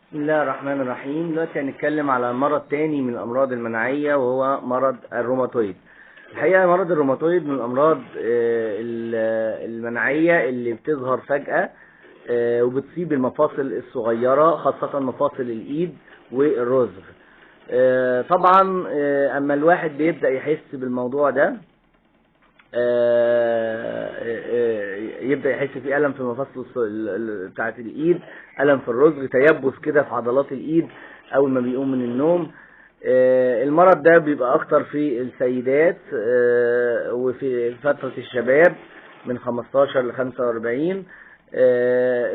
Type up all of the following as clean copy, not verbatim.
بسم الله الرحمن الرحيم. دلوقتي هنتكلم على مرض تاني من الأمراض المناعية، وهو مرض الروماتويد. الحقيقة مرض الروماتويد من الأمراض المناعية اللي بتظهر فجأة وبتصيب المفاصل الصغيرة، خاصة مفاصل الإيد والرزغ. طبعا أما الواحد بيبدأ يحس بالموضوع ده، يبدأ يحس في ألم في مفاصل بتاعة الإيد، ألم في الرزغ، تيبس كده في عضلات الإيد أول ما بيقوم من النوم. المرض ده بيبقى أكتر في السيدات وفي فترة الشباب من 15 ل 45،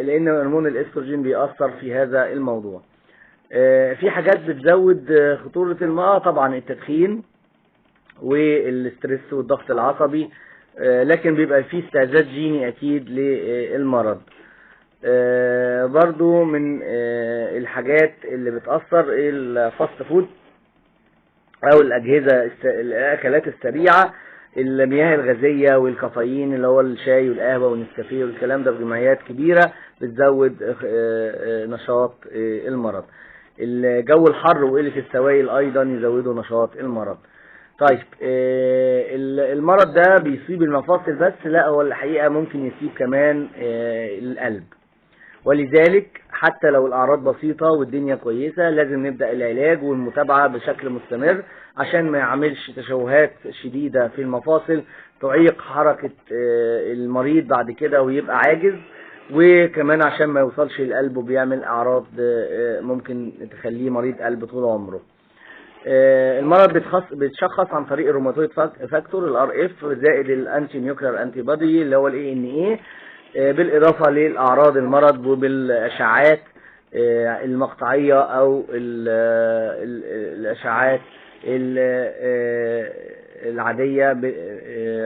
لأن هرمون الإستروجين بيأثر في هذا الموضوع. في حاجات بتزود خطورة المرض، طبعا التدخين وال stress والضغط العصبي، لكن بيبقى فيه استعداد جيني اكيد للمرض. برضو من الحاجات اللي بتأثر ال fast food او الاجهزة الاكلات السريعة، المياه الغازية والكافيين اللي هو الشاي والقهوة والنسكافيه والكلام ده بكميات كبيرة بتزود نشاط المرض. الجو الحر وقلة السوائل ايضا يزودوا نشاط المرض. طيب المرض ده بيصيب المفاصل بس؟ لا، هو الحقيقة ممكن يصيب كمان القلب، ولذلك حتى لو الأعراض بسيطة والدنيا كويسة لازم نبدأ العلاج والمتابعة بشكل مستمر عشان ما يعملش تشوهات شديدة في المفاصل تعيق حركة المريض بعد كده ويبقى عاجز، وكمان عشان ما يوصلش للقلب وبيعمل أعراض ممكن تخليه مريض قلب طول عمره. المرض بيتشخص عن طريق ال rheumatoid factor ال RF زائد ال anti-nuclear antibody اللي هو ال ANA، بالاضافة للاعراض المرض وبالاشعاعات المقطعيه او الاشعاعات العادية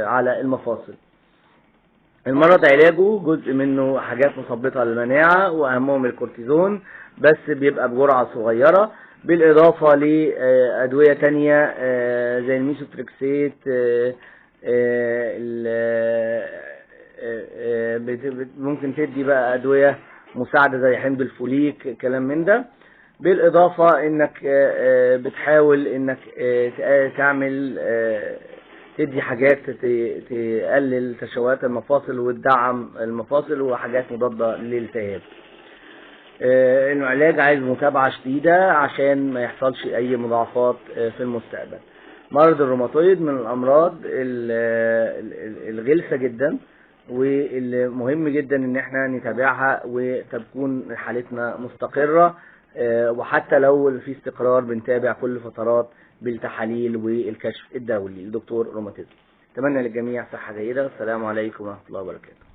على المفاصل. المرض علاجه جزء منه حاجات مثبطه للمناعه واهمهم الكورتيزون، بس بيبقى بجرعه صغيرة، بالإضافة لأدوية تانية زي الميثوتريكسيت، ممكن تدي بقى أدوية مساعدة زي حمض الفوليك كلام من ده. بالإضافة إنك بتحاول إنك تعمل تدي حاجات تقلل تشوهات المفاصل وتدعم المفاصل وحاجات مضادة للالتهاب. العلاج عايز متابعة شديدة عشان ما يحصلش أي مضاعفات في المستقبل. مرض الروماتويد من الأمراض الغلسة جدا، واللي مهم جدا إن احنا نتابعها وتكون حالتنا مستقرة، وحتى لو في استقرار بنتابع كل فترات بالتحاليل والكشف الدولي لدكتور روماتيزم. أتمنى للجميع صحة جيدة. السلام عليكم ورحمة الله وبركاته.